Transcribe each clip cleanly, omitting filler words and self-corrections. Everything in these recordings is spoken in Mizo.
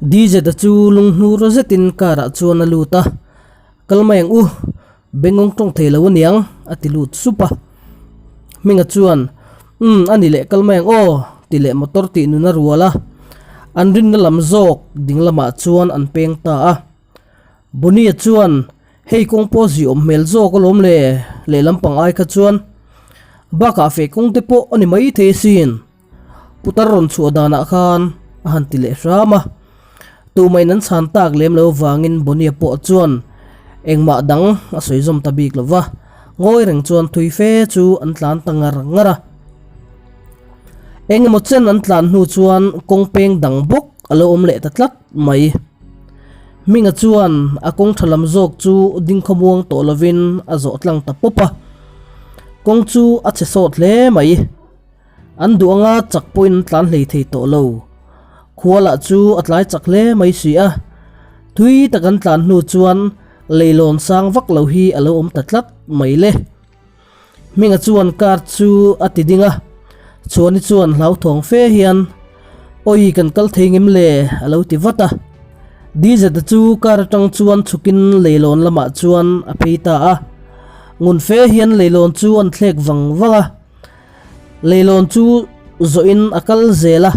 DZ-a chu lunghnur zetin car-ah chuan a lut a, Kal mai ang u, Bengawng tawng thei lo aniang, a ti lut sup a. Hminga chuan, Umm, a ni leh kal mai ang aw, ti leh motor tih nun a rual a. An rinna lam zawk ding lamah chuan an peng ta a. Bonnie-a chuan, Hei kawng pawh zih awm hmel zawk alawm le, lehlam pang ai kha chuan. Bakah feh kawng te pawh a ni mai thei asin. Putar rawn chhuah danah khan a han ti leh hram a. Tumah-in an chhan tak lem lo vangin Bonnie-a pawh chuan engmah dang a sawi zawm ta bik lo va, ngawi reng chuan thui fe chu an tlan ta ngar ngar a. Eng emaw chen an tlan hnu chuan kawng peng dang bawk a lo awm leh ta tlat mai. Hminga chuan a kawng tha lam zawk chu ding khawmuang tawh lovin a zawh tlang ta pawp a. Kawng chu a chhe sawt hle mai. An duh anga chak pawhin an tlan hlei thei tawh lo. Khua lah chu a tlai chak hle mai si a. Thui tak an tlan hnu chuan leilawn sang vak lo hi a lo awm ta tlat mai le. Hminga chuan car chu a ti ding a, Chhuani chuan hlauthawng fe hian, Awi kan kal thei ngem le? a lo ti vat a. Dizeta chu car atang chuan chhukin leilawn lamah chuan a phei ta a. Ngun fe hian leilawn chu an thlek vang vang a. Leilawn chu zawhin a kal zel a,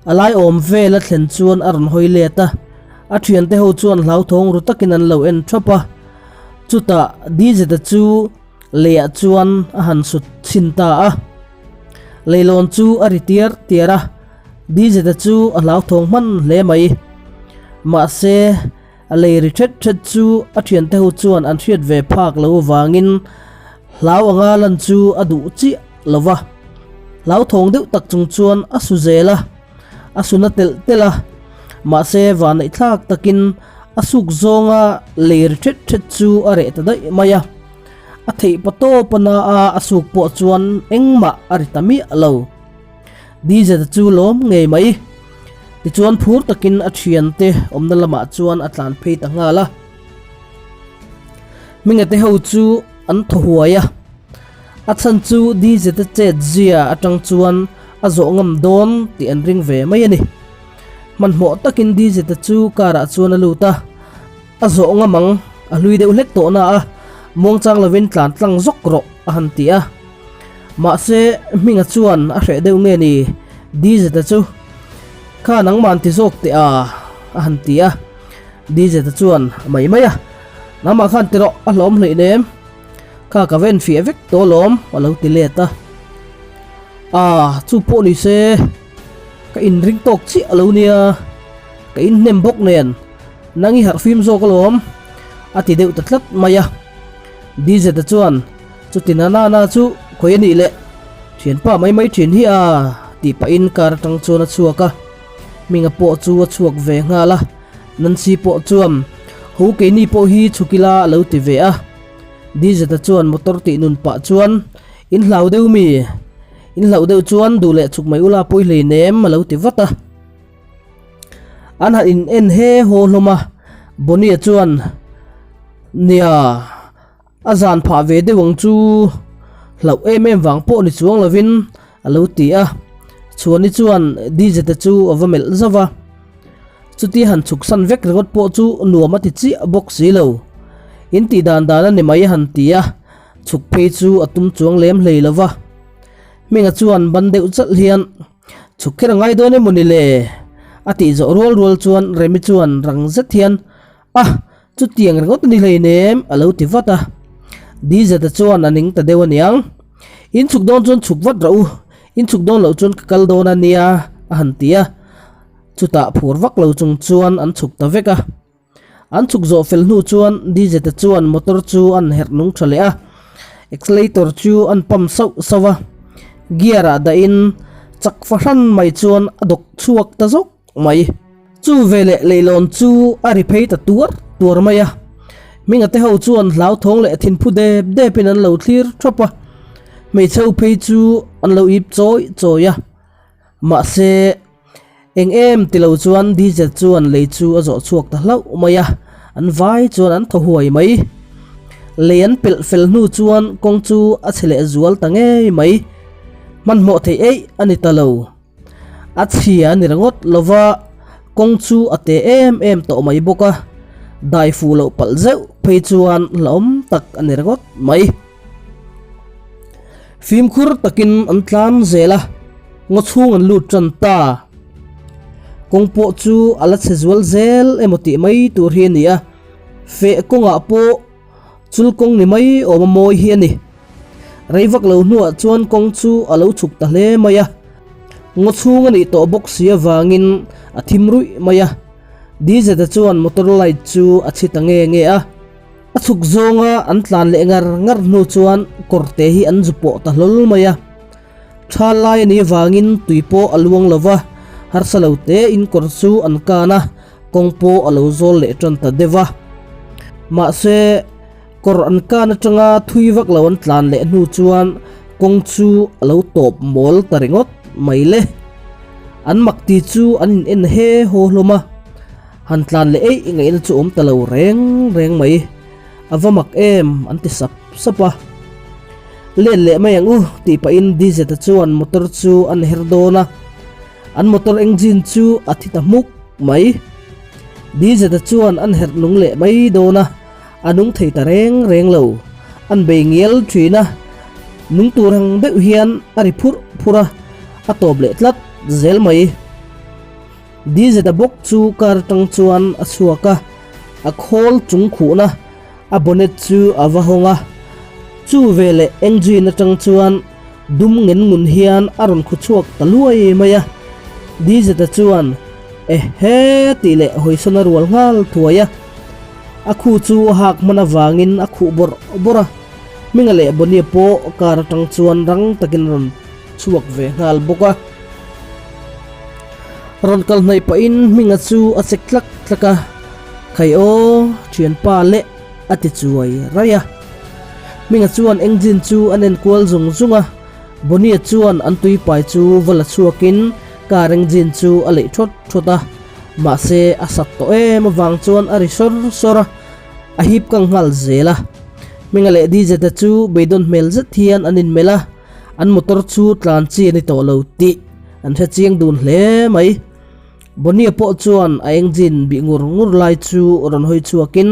a lai awm vel a thlen chuan a rawn hawi let a, a thiante ho chuan hlauthawng ru takin an lo en thap a, chutah Dizeta chu leiah chuan a han sut chhin ta a, leilawn chu a ri tiar tiar a, Dizeta chu a hlauthawng hman hle mai. Mahse. A lei ri thet thet chu a thiante ho chuan an hriat ve phak lo avangin hlau anga lan chu a duh chiah lo va. Hlauthawng deuh tak chung chuan a su zel a, a su na telh telh a, mahse vanneih thlak takin a suk zawnga lei ri thet thet chu a reh ta daih mai a. A theih pa tawp a na a, a suk pawh chuan engmah a ri ta miah lo. Dizeta chu lawm ngei mai. Tichuan phur takin a thiante awmna lamah chuan a tlan phei ta nghal a. Hmingate ho chu an thaw huai a. A chhan chu Dizeta chet zia atang chuan a zawh ngam dawn tih an ring ve mai a ni. Hmanhmawh takin Dizeta chu car ah chuan a lut a. A zawh ngam ang, a hlui deuh hlek tawh na a, muangchang lovin tlan tlang zawk rawh a han ti a. Mahse, Hminga chuan a hreh deuh nge ni, Dizeta chu kha nangman ti zawk teh a, a han ti a. Dizeta chuan a mai mai a, Nangmah khan ti rawh, a hlawm hleih nem, kha ka va enfiah vek tawh alawm, a lo ti let a. Aa, chu pawh ni se, ka inring tawk chiah lo nia, ka inhnem bawk nen. Nang i harh fim zawk alawm, a ti deuh ta tlat mai a. Dizeta chuan, Chuti na na na chu khawi a nih le, thianpa mai mai thin hi a, tih pahin car atang chuan a chhuak a. Hminga pawh chu a chhuak ve nghal a, Nancy pawh chuan, Ho keini pawh hi chhuk ila a lo ti ve a. Dizeta chuan motor tih nun pah chuan, In hlau deuh mi? In hlauh deuh chuan duh leh chhuk mai ula pawi hleinem, a lo ti vat a. An han in en he haw hlawm a, Bonnie-a chuan, Nia, a zan phah ve deuh ang chu, hlauh em em vang pawh ni chuang lovin a lo ti a. Chhuani chuan Dizete chu a va melh zauh a, chutia han chhuk san vek ringawt pawh chu nuam a ti chiah bawk si lo. In tih dan dan a ni mai a han ti a, chhuk phei chu a tum chuang lem hlei lo va. Hminga chuan ban deuh chalh hian, Chhuk kher a ngai dawn emaw ni le? A tih zawh rual rual chuan Remi chuan rang zet hian, A, chutiang ringawt a ni hleinem, a lo ti vat a. Dizeta chuan a ning ta deuh aniang. In chhuk dawn chuan chhuk vat rawh u, in chhuk dawn loh chuan ka kal dawn a nia, a han ti a. Chutah phur vak lo chung chuan an chhuk ta vek a. An chhuk zawh fel hnu chuan Dizeta chuan motor chu an herh nung tha leh a, accelerator chu an pump sauh sauh a, gear ah dahin chak fahran mai chuan a dawk chhuak ta zawk mai. Chu veleh leilawn chu a ri phei ta tuar tuar mai a, Hminga te ho chuan hlauthawng leh thinphu dep depin an lo thlir thap a, hmeichhe ho phei chu an lo ip chawi chawi a, mahse, Eng em ti lo chuan DJ chuan lei chu a zawh chhuak ta hlauh mai a, an vai chuan an thaw huai mai. Lei an pelh fel hnu chuan kawng chu a chhe leh zual ta ngei mai. Hmanhmawh theih eih a ni ta lo. A chhia a ni ringawt lo va. Kawng chu a te em em tawh mai bawk a, dai fuh loh palh zeuh phei chuan hlauhawm tak a ni ringawt mai. Fimkhur takin an tlan zel a, ngaw chhung an lut tan ta. Kawng pawh chu a la chhe zual zel emaw tih mai tur hi a ni a, feh kawngah pawh chul kawng ni mai awm a mawi hi a ni. Rei vak lo hnuah chuan kawng chu a lo chhuk ta hle mai a, ngaw chhung a nih tawh bawk si avangin a thim ruih mai a. Dizeta chuan motor light chu a chhi ta nge nge a. A chhuk zawnga an tlan leh ngar ngar hnu chuan kawrte hi an zu pawh ta hlawl mai a. Tha lai a nih avangin tui pawh a luang lo va, harsa lo tein kawr chu an kan a, kawng pawh a lo zawl leh tan ta deuh a. Mahse, kawr an kan atanga thui vak lo an tlan leh hnu chuan kawng chu a lo tawp mawl ta ringawt mai le. An mak ti chu an in en he haw hlawm a. Han tlan leh eih ngaihna chu awm ta lo reng reng mai. A va mak em an ti sap sap a. Let leh mai ang u tih pahin Dizeta chuan motor chu an her dawn a. An motor engine chu a thi ta hmuk mai. Dizeta chuan an herh nung leh mai dawn a, a nung thei ta reng reng lo. An bei ngial thin a, nung tur ang deuh hian a ri phurh phurh a, a tawp leh tlat zel mai. Dizeta bawk chu car atang chuan a chhuak a, a khawl chung khuhna a bonnet chu a va hawng a. Chu veleh engine atang chuan dum ngen ngun hian a rawn khu chhuak ta luai mai a. Dizeta chuan Ehe tih leh hawisawn a rual nghal thuai a. A khu chu a hak hman avangin a khuh bawrh bawrh a. Hminga leh Bonnie pawh car atang chuan rang takin a rawn chhuak ve nghal bawk a. Rawn kal hnaih pahin Hminga chu a chek tlak tlak a, Khai aw, thianpa leh a ti chuai raih a. Hminga chuan engine chu a nen kual zung zung a, Bonnie chuan an tui pai chu va la chhuakin car engine chu a leih thawt thawt a, mahse a sat tawh em avang chuan a ri sawr sawr a, a hip kang nghal zel a. Hminga leh Dizeta chu beidawn hmel zet hian an inmelh a. An motor chu tlan chi a ni tawh lo tih an hre chiang dun hle mai. Bonnie pawh chuan a engine bih ngur ngur lai chu rawn hawi chhuakin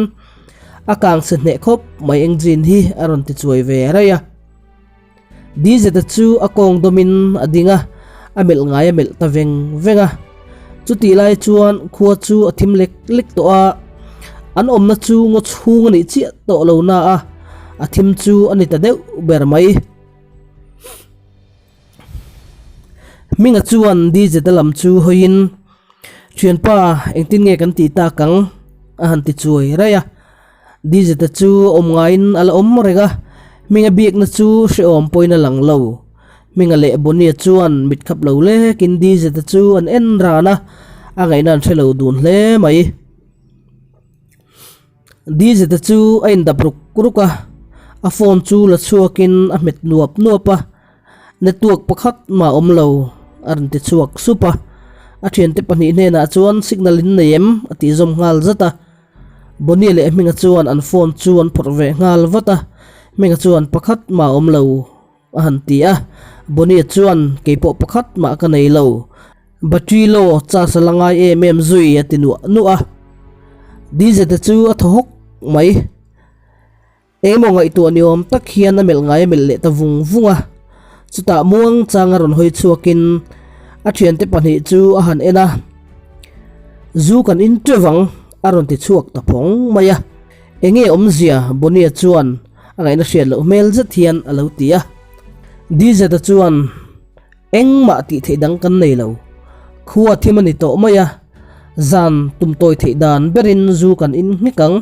a kang chhe hneh khawp mai engine hi a rawn ti chuai ve raih a. Dizeta chu a kawng dawmin a ding a, a melh ngai a melh ta veng veng a. Chutih lai chuan khua chu a thim lek lek tawh a, an awmna chu ngaw chhung a nih chiah tawh lo na a, a thim chu a ni ta deuh ber mai. Hminga chuan Dizeta lam chu hawiin, Thianpa, engtin nge kan tih tak ang? a han ti chuai raih a. Dizeta chu awm ngaiin a la awm reng a, Hminga biakna chu hrehawm pawhin a lang lo. Hminga leh Bonnie chuan mit khap lo lekin Dizeta chu an en ran a, a ngaihna an hre lo dun hle mai. Dizeta chu a indap ruk ruk a, a phone chu la chhuakin a hmet nuap nuap a. Network pakhat mah awm lo, a rawn ti chhuak sup a. A thiante pahnih hnenah chuan signal in nei em? a tih zawm nghal zat a. Bonnie leh Hminga chuan an phone chu an phawrh ve nghal vat a. Hminga chuan pakhat mah awm lo a han ti a. Bonnie chuan keipawh pakhat mah ka nei lo. Battery low charge a la ngai em em zui a ti nuah nuah a. Dizeta chu a thaw hawk mai. Engemaw ngaihtuah ni awm tak hian a melh ngai a melh leh ta vung vung a, chutah muang chang a rawn hawi chhuakin a thiante pahnih chu a han en a, Zu kan in teuh ang a rawn ti chhuak ta phawng mai a, enge awmzia Bonnie chuan a ngaihna hriat loh hmel zet hian a lo ti a, Dizeta chuan Engmah tih theih dang kan nei lo. Khua thim a ni tawh mai a, zan tum tawi theih dan berin zu kan in nghek ang,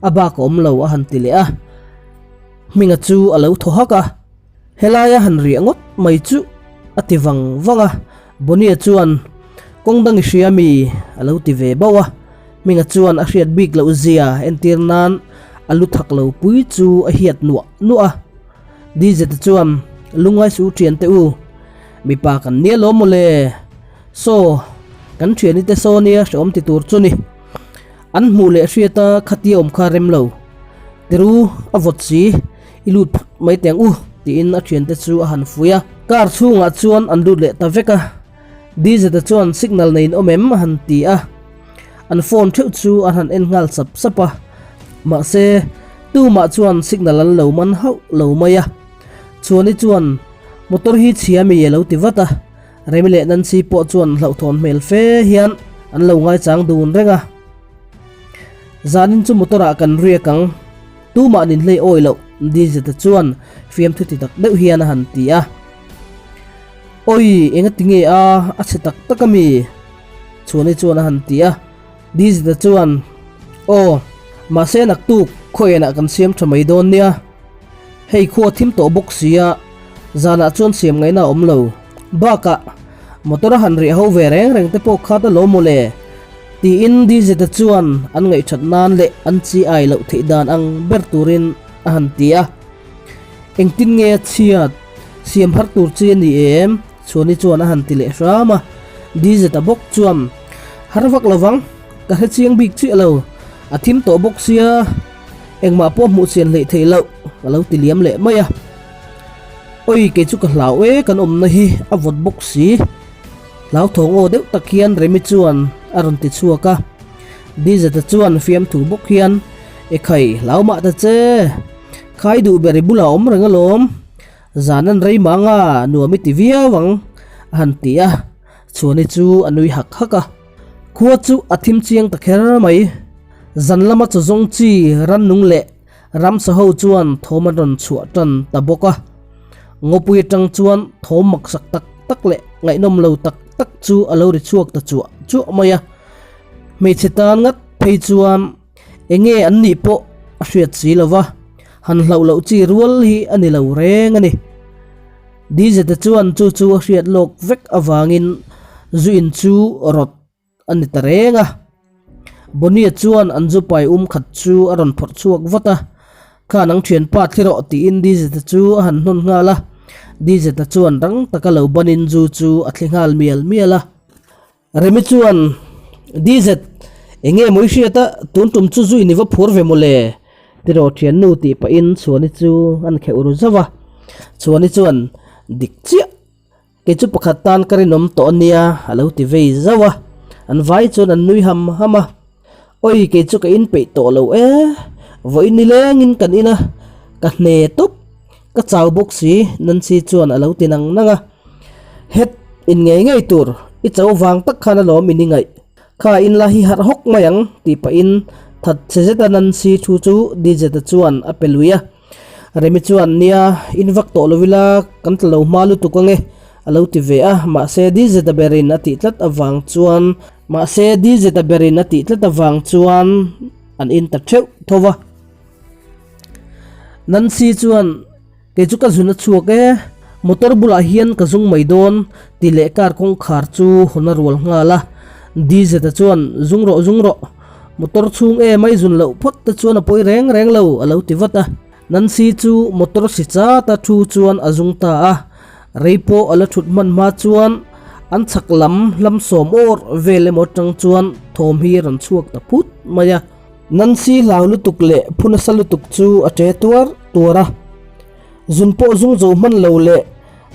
a bak a awm lo a han ti leh a. Hminga chu a lo thaw hak a, helaia han riah ngawt mai chu a ti vang vang a, Bonnie chuan kawng dang i hria mi a lo ti ve bauh a, Hminga chuan a hriat bik loh zia entir nan a lu thak lo pui chu a hiat nuah nuah a. Dizeta chuan, Lungngai su thian teh u, mipa kan nia lo maw le? Saw, kan thiani te saw nia hrehawm ti tur chu ni. An hmuh leh hriata khatia awm kha rem lo. Tiru, a vawt si, i lut phut mai teh ang u, tiin a thiante chu a han fui a. Car chhungah chuan an lut leh ta vek a. Dizeta chuan, Signal nei in awm em? a han ti a. An phone theuh chu an han en nghal sap sap a, mahse tumah chuan signal an lo man hauh lo mai a. Chuani chuan motor hi chhia mi a lo ti vat a, Remi leh Nancy pawh chuan hlauhthawn hmel fe hian an lo ngaichang dun reng a. Zanin chu motor ah kan riak ang, tumah nin hlei awi loh Dizeta chuan fiamthu ti tak deuh hian a han ti a. Awi, enga ti nge a, a chhe tak tak a mi? Chhuani chuan a han ti a. Dizeta chuan, Aw, mahse naktuk khawianah kan siam tha mai dawn nia. Hei khua thim tawh bawk sia, zanah chuan siam ngaihna a awm lo. Bakah, motor a han riah ho ve reng reng te pawh khat alawm mawle, tiin Dizeta chuan an ngaihthat nan leh an chi ai loh theih dan ang ber turin a han ti a. Engtin nge a chhiat? Siam har tur chi a ni em? Chhuani chuan a han ti leh hram a. Dizeta bawk chuan, Har vak lovang, ka hre chiang bik chiah lo, a thim tawh bawk sia. Engmah pawh hmuh chian hleih theih loh a lo ti liam leh mai a. Oi kei chu ka hlau e kan awmna hi a vawt bawk si. Hlauthawng aw deuh tak hian Remi chuan a rawn ti chhuak a. Dizeta chuan fiamthu bawk hian Ekhai hlau mah ta che. Khai duh ber i bulah awm reng alawm. Zan an rei mang a nuam i ti viau ang a han ti a. Chhuani chu a nui hak hak a. Khua chu a thim chiang ta kher mai. Zan lama chaw zawng chi rannung leh ramsa ho chuan thawm an rawn chhuah tan ta bawk a. Ngawpui atang chuan thawm maksak tak tak leh ngaihnawm lo tak tak chu a lo ri chhuak ta chuah chuah mai a. Hmeichhe tan ngat phei chuan eng nge an nih pawh a hriat si lo va, han hlauh loh chi rual hi a ni lo reng a ni. Dizeta chuan chu chu a hriat lawk vek avangin zu in chu rawt a ni ta reng a. Bonnie chuan an zu pai um khat chu a rawn phawrh chhuak vat a, Kha nang thianpa thli rawh tiin Dizeta chu a han hnawn nghal a. Dizeta chuan rang taka lo banin zu chu a thli nghal mial mial a. Remi chuan, Dizet, eng nge maw i hriat a, tun tum chu zu in i va phur ve mawle? Tiraw thiannu tih pahin Chhuani chu an kheuh ru zauh a. Chhuani chuan, Dik chiah. Kei chu pakhat tan ka rinawm tawh a nia, a lo ti vei zauh a. An vai chuan an nui ham ham a. Awi, kei chu ka inpeih tawh lo e. Vawiin nilengin kan in a, ka hne tawp. Ka chau bawk si, Nancy chuan a lo ti nang nang a. Het, in ngei ngei tur, i chau vang tak khan alawm in i ngaih. Kha in la hi harh hawk mai ang, tih pahin that chhe zeta Nancy thu chu Dizeta chuan a pe lui a. Remi chuan, Nia, in vak tawh lo ila, kan tla lo hma lutuk ange, a lo ti ve a. Mahse, Dizeta berin a tih tlat avang chuan, mahse, Dizeta berin a tih tlat avang chuan an in ta theuh tho va. Nancy chuan, Kei chu ka zun a chhuak e, motor bulah hian ka zung mai dawn, tih leh car kawngkhar chu hawn a rual nghal a. Dizeta chuan, Zung rawh, zung rawh. Motor chhung em ai zun loh phawt te chuan a pawi reng reng lo, a lo ti vat a. Nancy chu motor si chat a thu chuan a zung ta a. Rei pawh a la thut hman hma chuan an chhak lam hlam sawm awr vel emaw atang chuan thawm hi a rawn chhuak ta phut mai a. Nancy hlau lutuk leh phu nasa lutuk chu a che tuar tuar a. Zun pawh zung zo hman lo leh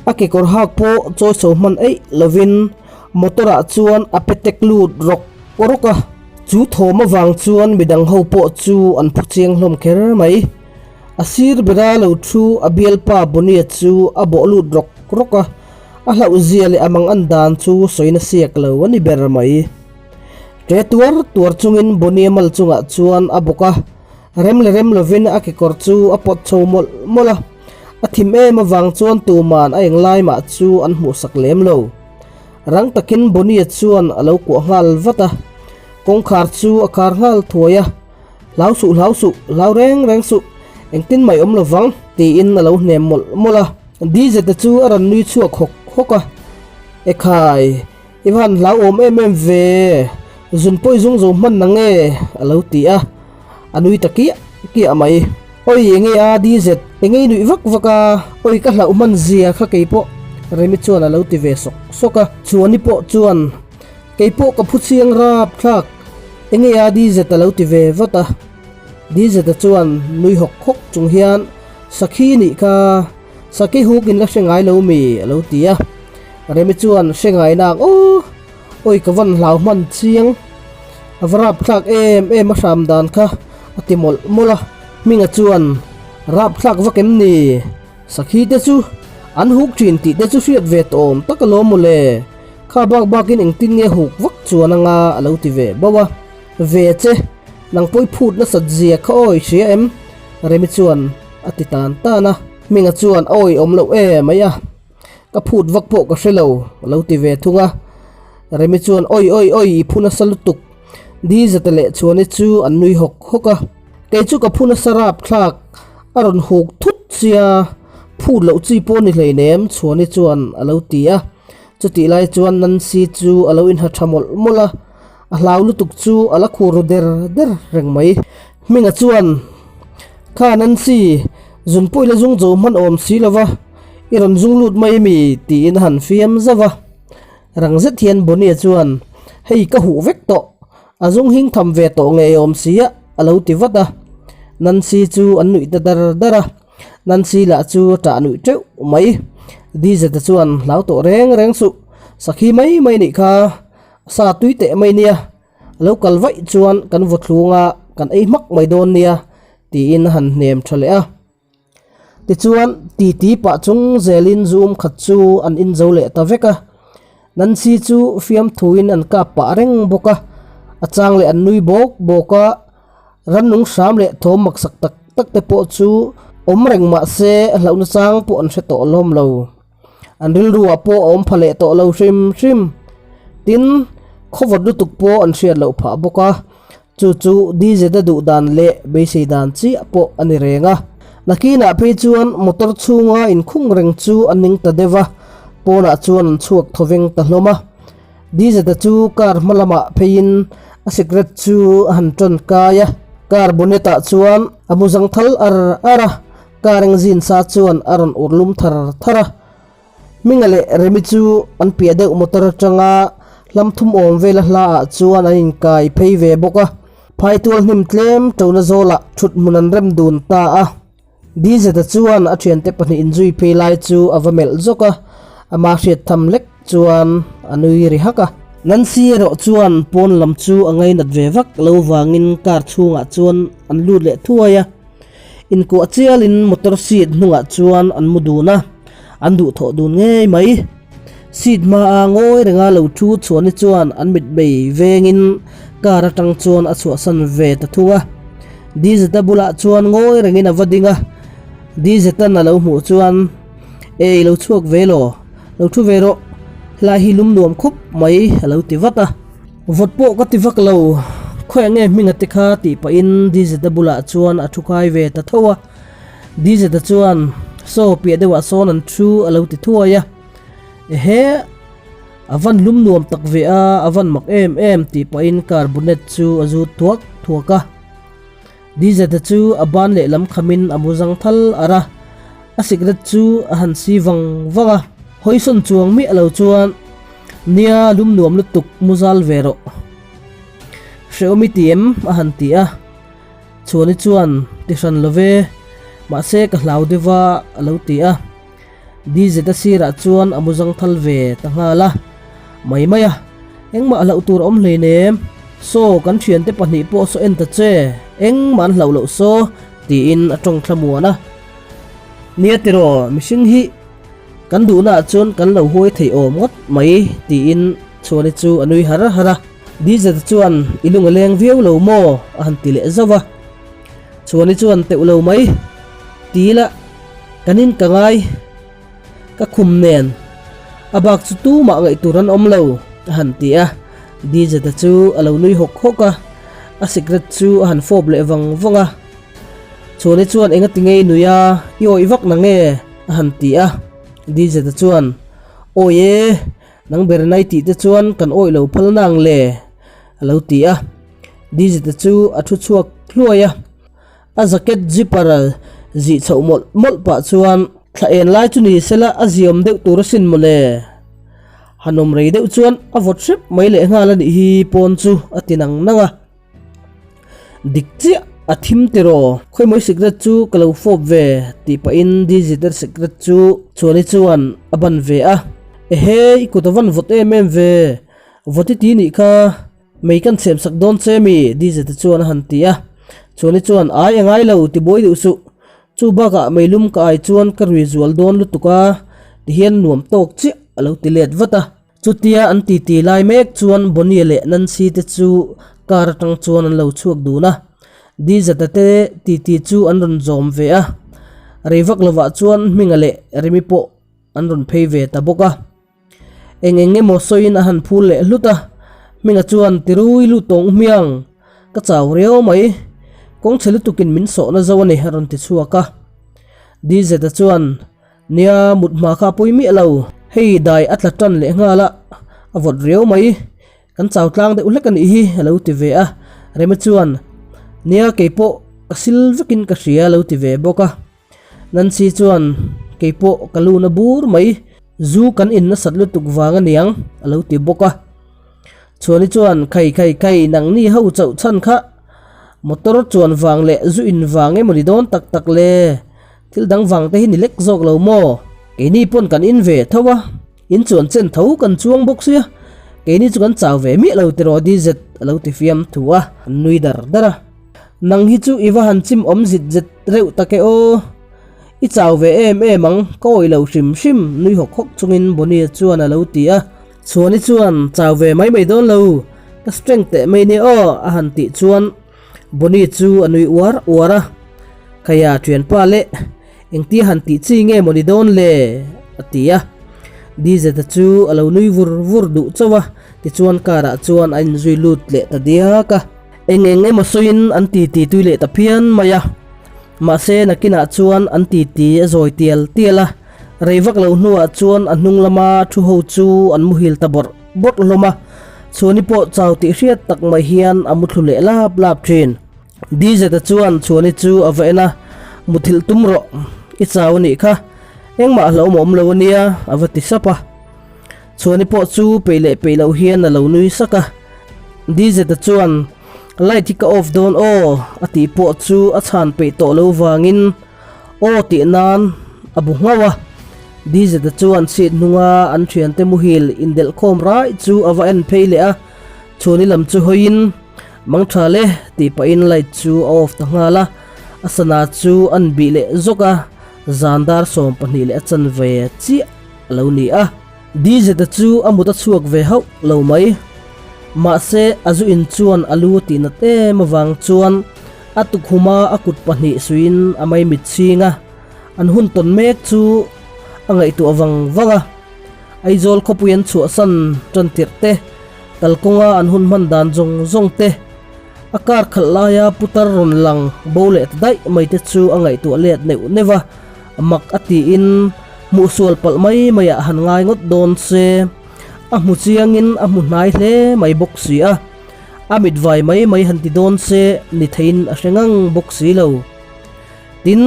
a kekawr hak pawh chawi chho hman eih lovin motor ah chuan a pe tek lut rawk rawk a. Chu thawm avang chuan midang ho pawh chu an phu chiang hlawm kher mai. A sir bera lo thu a bialpa Bonnie chu a bawh lut rawk rawk a, a hlauh zia leh a mang an dan chu sawi na siak lo a ni ber mai. Ṭe tuar tuar chungin Bonnie mal chungah chuan a bawk a. Rem leh rem lovin a kekawr chu a pawt chho mawlh mawlh a, a thim em avang chuan tuman a englai mah chu an hmuhsak lem lo. Rang takin Bonnie chuan a lo kuah nghal vat a, kawngkhar chu a khar nghal thuai a, Hlau suh, hlau suh, hlau reng reng suh, engtin mai awm lovang, tiin a lo hnem mawlh mawlh a. Dizeta chu a rawn nui chhuak hawk hawk a, Ekhai, I va han hlauhawm em em ve, zun pawh i zung zo hman na nge? a lo ti a, a nui ta kiah kiah mai. Oi enge a DZ, enge i nuih vak vak a, oi ka hlauh hman zia kha kei pawh Remi chuan a lo ti ve sawk sawk a. Chuani pawh chuan, Kei pawh ka phu chiang rap thlak, enge a DZ a lo ti ve vat a. DZ-a chuan nui hawk hawk chung hian, Sakhi nih kha, Sakhi huk in la hre ngai lo mi? a lo ti a. Remi chuan hre ngai nak aw, awi ka van hlau hman chiang. A va rapthlak em em a hram dan kha a ti mawlh mawlh a. Hminga chuan, Rapthlak vak em ni? Sakhi te chu an huk thin tih te chu hriat ve tawh awm tak alawm mawle. Kha bak bakin engtin nge huk vak chuan anga a lo ti ve bauh a. Ve che, nang pawi phut nasat zia kha awi hria em? Remi chuan a ti tan tan a. Hminga chuan a awi awm loh em mai a. Ka phut vak pawh ka hre lo, a lo ti ve thung a. Remi chuan awi awi awi i phu nasa lutuk. Dizate leh Chhuani chu an nui hawk hawk a. Kei chu ka phu nasa rapthlak, a rawn huk thut sia, phut loh chi pawh ni hleinem Chhuani chuan a lo ti a. Chutih lai chuan Nancy chu a lo inha tha mawlh mawlh a, a hlau lutuk chu a la khur ru der der reng mai. Hminga chuan, Kha Nancy, zun pawh i la zung zo hman awm si lo va, i rawn zung lut mai mi? tiin a han fiam zauh a. Rang zet hian Bonnie chuan, Hei ka huh vek tawh, a zung hing tham ve tawh ngei awm si a, a lo ti vat a. Nancy chu an nuih ta dar dar a. Nancy lah chu a ṭah nuih ṭeuh mai. Dizeta chuan, Hlau tawh reng reng suh, sakhi mai mai nih kha, sa tui teh mai nia, a lo kal vaih chuan kan vaw thlung a, kan ei hmak mai dawn nia, tiin a han hnem ṭha leh a. Tichuan, titi pah chung zelin zum khat chu an inzo leh ta vek a. Nancy chu fiamthuin an kap pah reng bawk a, a chang leh an nui bawk bawk a, rannung hram leh thawm maksak tak tak te pawh chu awm reng mah se hlauhna chang pawh an hre tawh hlawm lo. An rilruah pawh a awm pha leh tawh lo hrim hrim. Tin, khawvawt lutuk pawh an hriat loh phah bawk a, chu chu DZ-a duh dan leh beisei dan chiah pawh a ni reng a. Nakinah phei chuan motor chhunga inkhung reng chu a ning ta deuh a, pawnah chuan an chhuak thawveng ta hlawm a. DZ-a chu car hma lamah pheiin a sikret chu a han ṭawn kai a, car bonnet-ah chuan a mu zang thal ar ar a. Car engine sa chuan a rawn ur lum thar thar a, Hminga leh Remi chu an piah deuh motor atanga hlam thum awm vela hla ah chuan an inkai phei ve bawk a, phaitual hnim tlem ṭona zawlah ṭhut hmun an rem dun ta a. Dizeta chuan a ṭhiante pahnih inzui phei lai chu a va melh zawk a, ama hriat tham lek chuan a nui ri hak a. Nancy erawh chuan pawn lam chu a ngainat ve vak lo vangin car chhungah chuan an lut leh thuai a. Inkuah chialin motor seat hnungah chuan an mu dun a, an duhthawh dun ngei mai. Seat hmaa ngawi renga lo thu chhuahni chuan an mitmei vengin car atang chuan a chhuahsan ve ta thung a. Dizeta bulah chuan ngawi rengin a va ding a, Dizetan a lo hmuh chuan, Ei lo chhuak ve law, lo thu ve rawh, helai hi lum nuam khawp mai a lo ti vat a. Vawt pawh ka ti vak lo, khawiah nge hminga te kha tih pahin Dizeta bulah chuan a thu kai ve ta tho a. Dizeta chuan, Saw piah deuhah sawn an thu a lo ti thuai a. Ehe, a van lum nuam tak ve a, a van mak em em tih pahin car bonnet chu a zut thuak thuak a. Dizeta chu a ban lehlam khamin a mu zang thal ar a, a sikret chu a han si vang vang a. Hawisawn chuang miah lo chuan, Nia, lum nuam lutuk, mu zal ve rawh. Hrehawm i ti em? a han ti a. Chhuani chuan, Ti hran lo ve, mahse ka hlau deuh va, a lo ti a. Dizeta sirah chuan a mu zang thal ve ta nghal a. Mai mai a, engmah hlauh tur a awm hleinem. Saw, kan thiante pahnih pawh saw en ta che, engmah an hlauh loh saw, tiin a tawng thlamuan a. Nia tiraw, mihring hi kan duhnaah chuan kan lo huai thei awm ngawt mai, tiin Chhuani chu a nui har har a. Dizeta chuan, I lung a leng viau lo maw? a han ti leh zauh a. Chhuani chuan teuh lo mai, ti ila kan in ka ngai, ka khum nen a bak chu tumah ngaih tur an awm lo a han ti a, Dizeta chu a lo nui hawk hawk a, a sikret chu a han fawp leh vang vang a. Chhuani chuan enga ti ngei nui a, i awih vak na nge? a han ti a, Dizeta chuan Awi e, nang ber nai tih te chuan kan awih lo phal nang le a lo ti a. Dizita chu a thu chhuak hluai a, a jacket zipper zih chhoh mawlh mawlh pah chuan thla en lai chu ni sela a ziawm deuh tur asin mawle. Han awm rei deuh chuan a vawt hrep mai leh nghal a nih hi pawn chu a ti nang nang a. Dik chiah a thim tiraw, khawimawi sikret chu ka lo fawp ve tih pahin Dizita sikret chu Chhuani chuan a ban ve a, Ehe i kut a van vawt em em ve, vawt i ti nih kha. Mei kan chhem sak dawn che mi? Dizeta chuan a han ti a. Chhuani chuan, Ai a ngai lo, ti buai duh suh. Chu bakah meilum ka ai chuan ka rui zual dawn lutuk a, tihian nuam tawk chiah a lo ti let vat a. Chutia an titi lai mek chuan Bonnie leh Nancy te chu car atang chuan an lo chhuak dun a. Dizeta te titi chu an rawn zawm ve a. Rei vak lovah chuan Hminga leh Remi pawh an rawn phei ve ta bawk a. Eng eng emaw sawiin a han phul leh hlut a, Hminga chuan tirui lut tawng hmiang, ka chau riau mai, kawng chhe lutukin min sawhna zo a ni a rawn ti chhuak a. DZ-a chuan, Nia, mut hma kha a pawi miah lo, hei dai a tla tan leh nghal a, a vawt riau mai, kan chau tlang deuh hlek a nih hi a lo ti ve a. Rema chuan, Nia, keipawh ka sil vekin ka hria a lo ti ve bawk a. Nancy chuan, Kei pawh ka lu na bur mai, zu kan in nasat lutuk vang a niang, a lo ti bawk a. Chhuani chuan, Khai khai khai, nangni ho chauh chhan kha motor chuan vang leh zu in vang emaw ni dawn tak tak le, thil dang vang te hi ni lek zawk lo maw? Keini pawn kan in ve tho a, in chuan chen tho kan chuang bawk sia, keini chu kan chau ve miah lo tiraw DZ a lo ti fiam thu a, an nui dar dar a. Nang hi chu i va han chim awm zit zet reuh tak e aw. I chau ve em em ang, ka awih lo hrim hrim, nui hawk hawk chungin Bonnie chuan a lo ti a. Chhuani chuan, Chau ve mai mai dawn lo, ka strength teh mai nia aw, a han tih chuan Bonnie chu a nui uar uar a. Khaia thianpa le, engtia han tih chi nge maw ni dawn le? a ti a. DZ-a chu a lo nui vur vur duh chauh a, tichuan car ah chuan a inzui lut leh ta diak a. Eng eng emaw sawiin an titi tui leh ta phian mai a, mahse nakinah chuan an titi a zawi tial tial a, rei vak lo hnuah chuan a hnung lama thu ho chu an muhil ta bawrh bawrh hlawm a, Chhuani pawh chau tih hriat tak mai hian a muthlu leh lap lap thin. DZ-a chuan Chhuani chu a va en a, Muthilh tum rawh, i chau a nih kha, engmah hlauhawm a awm lo a nia, a va ti sap a. Chhuani pawh chu peih leh peih loh hian a lo nui sak a. DZ-a chuan, Light hi ka off dawn aw, a tih pawh chu a chhan peih tawh lo vangin aw tih nan a bu nghauh a. DZ-a chuan seat hnunga an thiante muhil indelh khawm raih chu a va en phei leh a, Chhuani lam chu hawiin, Mangtha le, tih pahin light chu a off ta nghal a, a sana chu an bih leh zawk a, zan dar 12 leh a chanve chiah. a lo ni a. DZ-a chu a mut a chhuak ve hauh lo mai. Mahse, a zu in chuan a lu a tihnat em avang chuan a tukhuma a kut pahnih suiin a maimit chhing a, an hun tawn mek chu a ngaihtuah vang vang a. Aizawl khawpui an chhuahsan tan tirh te, kalkawnga an hun hman dan zawng zawng te, a kar khalh laia putar rawn lang bo leh ta daih mai te chu a ngaihtuah let neuh neuh a. Mak a tiin hmuh sual palh mai maiah han ngai ngawt dawn se, a hmu chiangin a hmu hnai hle mai bawk si a, a mit vai mai mai han ti dawn se ni theiin a hre ngang bawk si lo. Tin,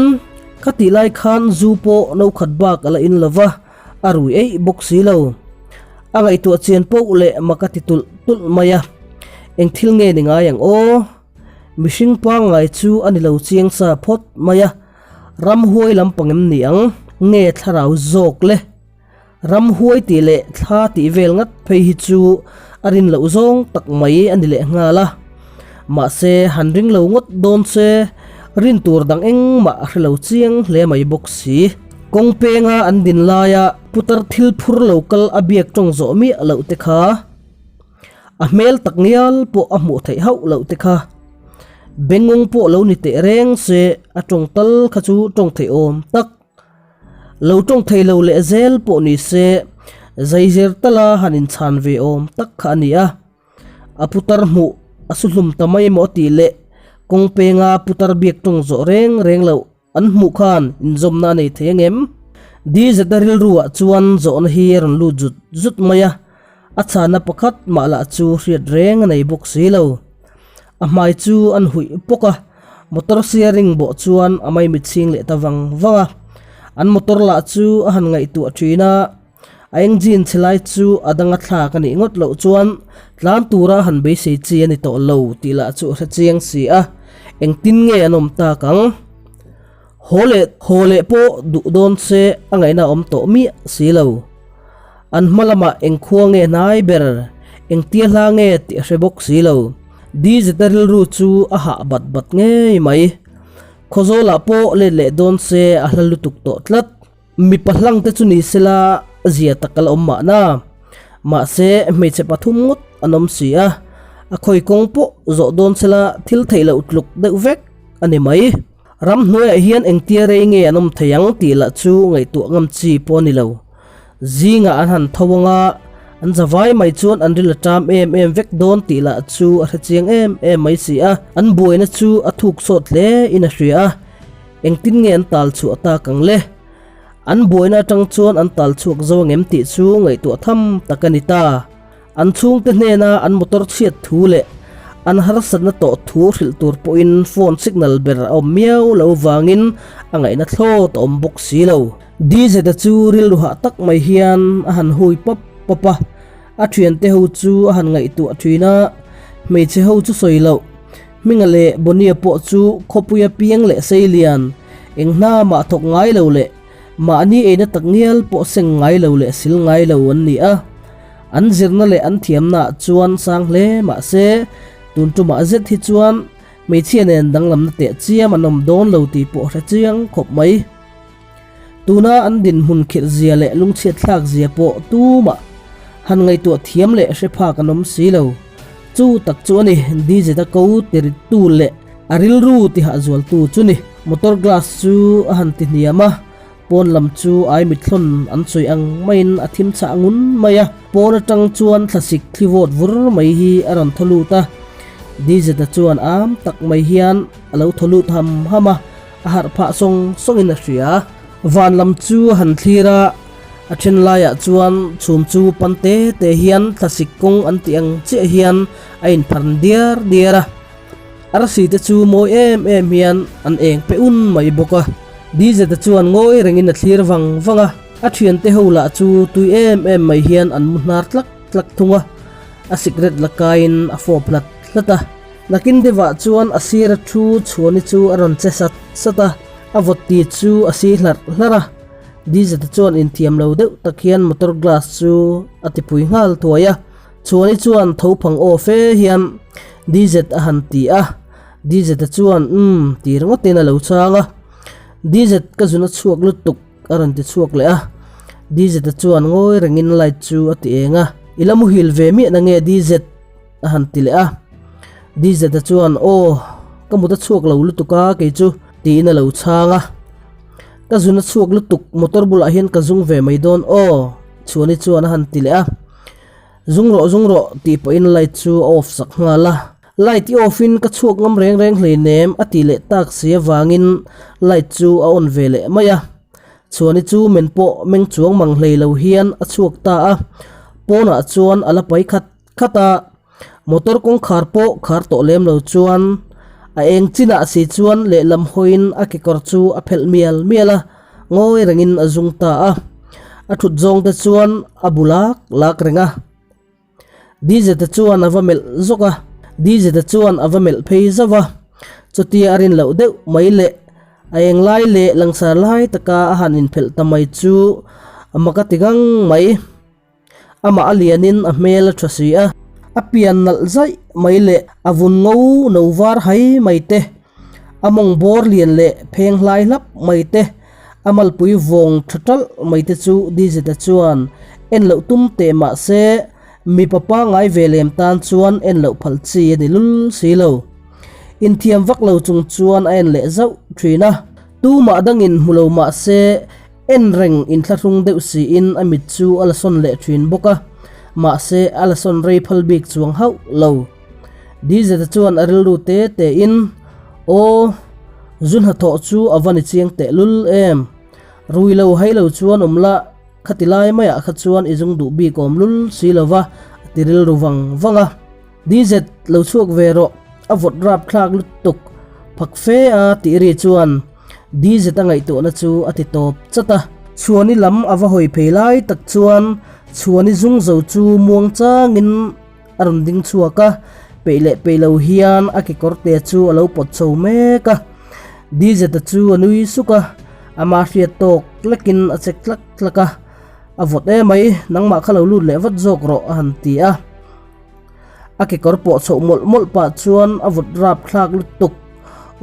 kha tih lai khan zu pawh no khat bak a la in lo va, a rui eih bawk si lo. A ngaihtuah chian poh leh mak a ti tulh tulh mai a, eng thil nge ni ngai ang aw? Mihring pangngai chu a ni lo chiang sa phawt mai a. Ramhuai lampang em ni ang? Nge thlarau zawk le? Ramhuai tih leh thla tih vel ngat phei hi chu a rin loh zawng tak mai a ni leh nghal a. Mahse, han ring lo ngawt dawn se, rin tur dang engmah a hre lo chiang hle mai bawk si. Kawng penga an din laia putar thil phur lo kal a biak tawng zawh miah loh te kha. A hmel tak ngial pawh a hmuh theih hauh loh te kha. Bengawng pawh lo ni teh reng se a tawng tal kha chu tawng theih awm tak. Lo tawng thei lo leh zel pawh ni se zaizir tala han inchhan ve awm tak kha a ni a. A putar hmuh a su hlum ta mai emaw a tih leh kawng penga putar biak tawng zawh reng reng loh An hmuh khan inzawmna a nei thei angem? DZ-a rilruah chuan zawhna hi a rawn lut zut zut mai a, a chhanna pakhat mah lah chu hriat reng a nei bawk si lo. A hmai chu an huih pawk a, motor steering bawh chuan a maimit chhing leh ta vang vang a. An motor lah chu a han ngaihtuah thin a, a engine chhe lai chu a danga thlak a nih ngawt loh chuan tlan tura han beisei chi a ni tawh lo tih lah chu a hre chiang si a, engtin nge an awm tak ang? Haw leh haw leh pawh duh dawn se a ngaihna a awm tawh miah si lo. An hma lamah eng khua nge hnai ber? Engtia hla nge tih a hre bawk si lo. Dizeta rilru chu a hah bat bat ngei mai. Khawzawlah pawh let leh dawn se a hla lutuk tawh tlat. Mipa hlang te chu ni sela zia tak a la awm mahna. Mahse hmeichhe pathum ngawt an awm si a, a khawi kawng pawh zawh dawn sela thil theih loh tluk deuh vek a ni mai. Ramhnuaiah hian engtia rei nge an awm thei ang tih lah chu ngaihtuah ngam chi pawh a ni lo. Zingah an han tho ang a, an za vai mai chuan an ril a ṭam em em vek dawn tih lah chu a hre chiang em em mai si a, an buaina chu a thuk sawt hle in a hria a, engtin nge an tal chhuah tak ang le? An buaina aṭang chuan an tal chhuak zo ang em tih chu ngaihtuah tham tak a ni ta. An chhungte hnena an motor chhiat thu leh an harsatna tawh thu hrilh tur pawhin phone signal ber a awm miau lo vangin a ngaihna thlawt a awm bawk si lo. Dz-a chu rilru hah tak mai hian a han hui pawp pawp a, a thiante ho chu a han ngaihtuah thin a, hmeichhe ho chu sawi loh. Hminga leh Bonnie-a pawh chu khawpuia piang leh seilian, eng hna mah thawk ngai lo leh mahni eina tak ngial pawh seng ngai lo leh sil ngai lo an ni a. An zirna leh an thiamna ah chuan sang hle mah se, tun tumah zet hi chuan hmeichhia nen danglamna teh chiam an awm dawn lo tih pawh hre chiang khawp mai. Tuna an dinhmun khirh zia leh lungchhiat thlak zia pawh tumah han ngaihtuah thiam leh hre phak an awm si lo. Chu tak chu a ni, DZ-a ko tirittu leh a rilru tihah zualtu chu ni. Motor glass chu a han ti hniam a, Pawn lam chu ai mithlawn an sawi ang maiin a thim chhah ngun mai a, pawn atang chuan thlasik thli vawt vur mai hi a rawn thaw lut a. Dizeta chuan am tak mai hian a lo thaw lut ham ham a, a harh phah sawng sawngin a hria. Van lam chu a han thlir a, a then laiah chuan chhum chu pan te te hian thlasik kawng an tih ang chiah hian a inpharn diar diar a. Arsi te chu mawi em em hian an eng pe un mai bawk a. Dizeta chuan ngawi rengin a thlir vang vang a, a thiante ho lah chu tui em em mai hian an mu hnar tlak tlak thung a, a sikret la kaiin a fawp hlat hlat a. Nakin deuhah chuan a sira thu chhuani chu a rawn che sat sat a, a vawt ti chu a si hlarh hlarh a. Dizeta chuan inthiam lo deuh tak hian motor glass chu a tipui nghal thuai a. Chhuani chuan tho phang aw fe hian DZ a han ti a, DZ-a chuan umm ti ringawtin a lo chhang a, DZ ka zun a chhuak lutuk a rawn ti chhuak leh a, DZ-a chuan ngawi rengin light chu a ti eng a, I la muhil ve miah na nge DZ a han ti leh a, DZ-a chuan aw ka mut a chhuak lo lutuk a kei chu tiin a lo chhang a, ka zun a chhuak lutuk motor bulah hian ka zung ve mai dawn aw Chhuani chuan a han ti leh a. Zung rawh zung rawh tih pawhin light chu a off sak nghal a, light i off in ka chhuak ngam reng reng hleinem a tih leh tak si avangin light chu a on ve leh mai a, Chhuani chu men pawh meng chuang mang hlei lo hian a chhuak ta a, pawnah chuan a la pai khat khat a, motor kawngkhar pawh khar tawh lem lo chuan a eng chinah si chuan lehlam hawiin a kekawr chu a phelh mial mial a. Ngawi rengin a zung ta a, a thut zawng te chuan a bu lak lak reng a. Dizeta chuan a va melh zawk a, Dizeta chuan a va melh phei zauh a, chutia a rin loh deuh mai leh a eng lai leh langsar lai taka a han inphelh ta mai chu a mak a ti ngang mai. Amah a lianin a hmel a tha si a, a pian nalh zaih mai leh a vun ngo no var hai mai te, a mawng bawr lian leh pheng hlai hlap mai te, a malpui vawng tha talh mai te chu Dizeta chuan en loh tum teh mah se mipa pangngai ve lem tan chuan en loh phal chi a ni lul si lo. Inthiam vak lo chung chuan a en leh zauh thin a, tumah dangin hmu lo mah se En reng inthlahrung deuh siin a mit chu a la sawn leh thin bawk a, mahse a la sawn rei phal bik chuang hauh lo. Dizeta chuan a rilru te tein, Aw, zu hnathawh chu a va ni chiang teh lul em? Rui lo hai lo chuan awm la, khati lai maiah kha chuan i zung duh bik awm lul si lo va, a ti rilru vang vang a. Dizet, lo chhuak ve rawh, a vawt rap thlak lutuk phak fe a tih ri chuan Dizet a ngaihtuahna chu a ti tawp chat a. Chhuani lam a va hawi phei lai tak chuan Chhuani zung zo chu muang changin a rawn ding chhuak a, peih leh peih lo hian a kekawr te chu a lo pawt chho mek a. Dizeta chu a nui suk a, ama hriat tawk lekin a chek tlak tlak a, A vawt emai, nangmah kha lo lut leh vat zawk rawh a han ti a. A kekawr pawh chhoh mawlh mawlh pah chuan a vawt rap thlak lutuk.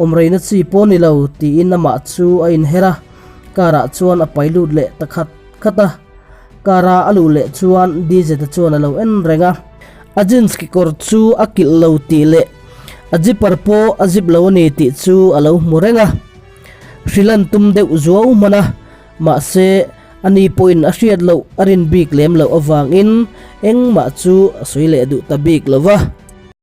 Awm reina chi pawh ni lo tiin amah chu a inher a, car ah chuan a pai lut leh ta khat khat a. Car a a luh leh chuan DJ-te chuan a lo en reng a. A jeans kekawr chu a kilh lo tih leh a zipper pawh a zip lo a ni tih chu a lo hmu reng a. Hrilh an tum deuh zuau hman a, mahse ani pawhin a hriat loh a rin bik lem loh avangin engmah chu a sawi leh duh ta bik lo va.